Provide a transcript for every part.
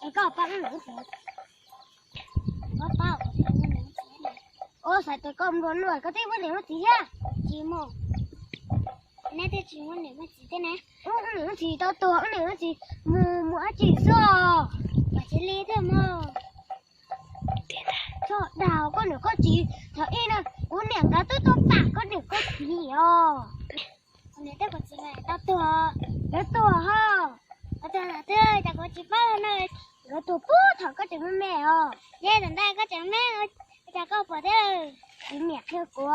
Koj pab ub niam ub txiv. Koj pab ub niam ub txiv. Ua xav tias koj nplua nuj koj twb muaj niam muaj txiv thiab. Tsis muaj. Neb twb tsis muaj niam muaj txiv thiab ne. Ub niam ub txiv tau tuag ub niam ub txiv mus mus dab tsi xwb. Ua tsis li thiab mog. Txhob dag koj niam koj txiv, thaum ib no kuv niam nkawd twb tuaj pam koj niam koj txiv os. Kuv niam thiab kuv txiv nkawd tau tuag. Nkawd tuag ho. Nkawd tuag lawm thiab cas kuv tsis paub no. Nkawd tuag puag thaum koj tseem me me os. Yog tam ntej koj tseem me, cas koj pom thiab. Kuv niam qhia kuv.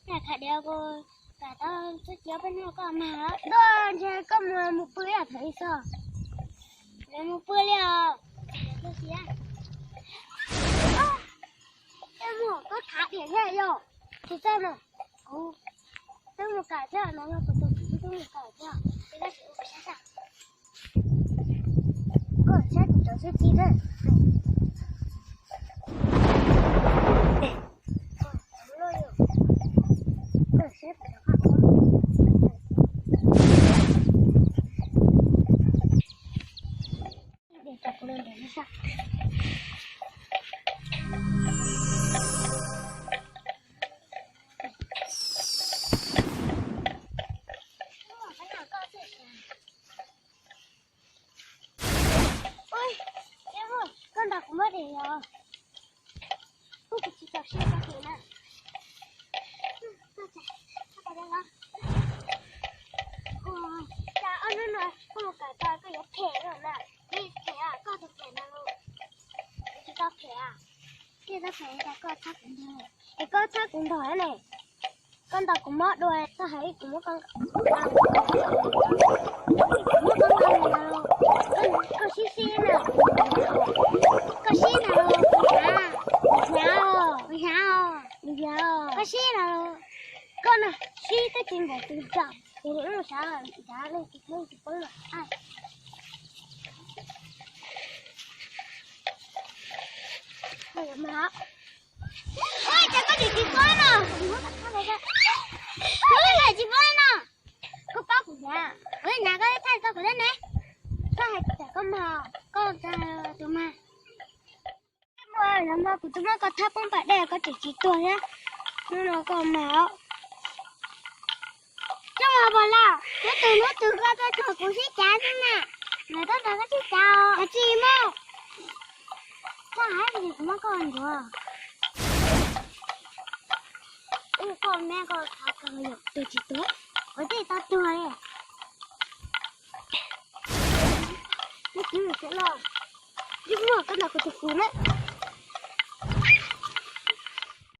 Yam khav diav kuv kam tau txuj ci peb hnub koj mag. Tuaj ntshe koj mus mus pw ib yam thaum ib xwb. Mus pw li os. Tej muag koj khav diav thiab yog. Tsis txawj no. Kuv twb mus kawm thiab no, yog kuv tus kwv twb mus kawm thiab. Koj saib kuv cov txuj ci thiab. Ua, koj ntaus kuv muab diam yog. Kuv tsis tau siab tau kev na. Ua, cas ob hnub no koj mus kawm tau koj yuav phem lawm na. Phem, koj tus phem no los. Kuv tsis tau phem. Koj tau phem cas koj txhob kuv ntog. Es koj txhob kuv ntog ne. Koj ntaus kuv mob dua, koj hais ib kuv muab koj, muab koj ntaus, koj sib sib na. Koj sib na, kuv hnyav, kuv hnyav, kuv hnyav, koj sib na. Koj na, sib twb tsis npaum tus tsom, ces nws ua sav nrad leej tsis poob tsis poob lawm. Ua cas koj tsis tsis poob no? Koj tsis poob no. Koj paub kuv hnyav, kuv hnyav koj thaij tau kuv thiab ne. Koj hais tias koj mag, koj tus mag. Hnub no kuv twb muab koj thab poob pas dej koj tseem tsis tuag thiab. Hnub no koj mag os. Coj mus pom los, hnub twg hnub twg koj tuaj tuag kuv sib cav xwb na. Lawv tuaj tuag koj sib cav os. Koj tsis mus. Koj hais tias kuv muab koj ncuav. Ub, koj me koj thov kawg yom, tuag tsis tuag. Kuv twb tau tuag li. Hnub twg sawv los, ib muag koj ntaus kuv tus kwv na.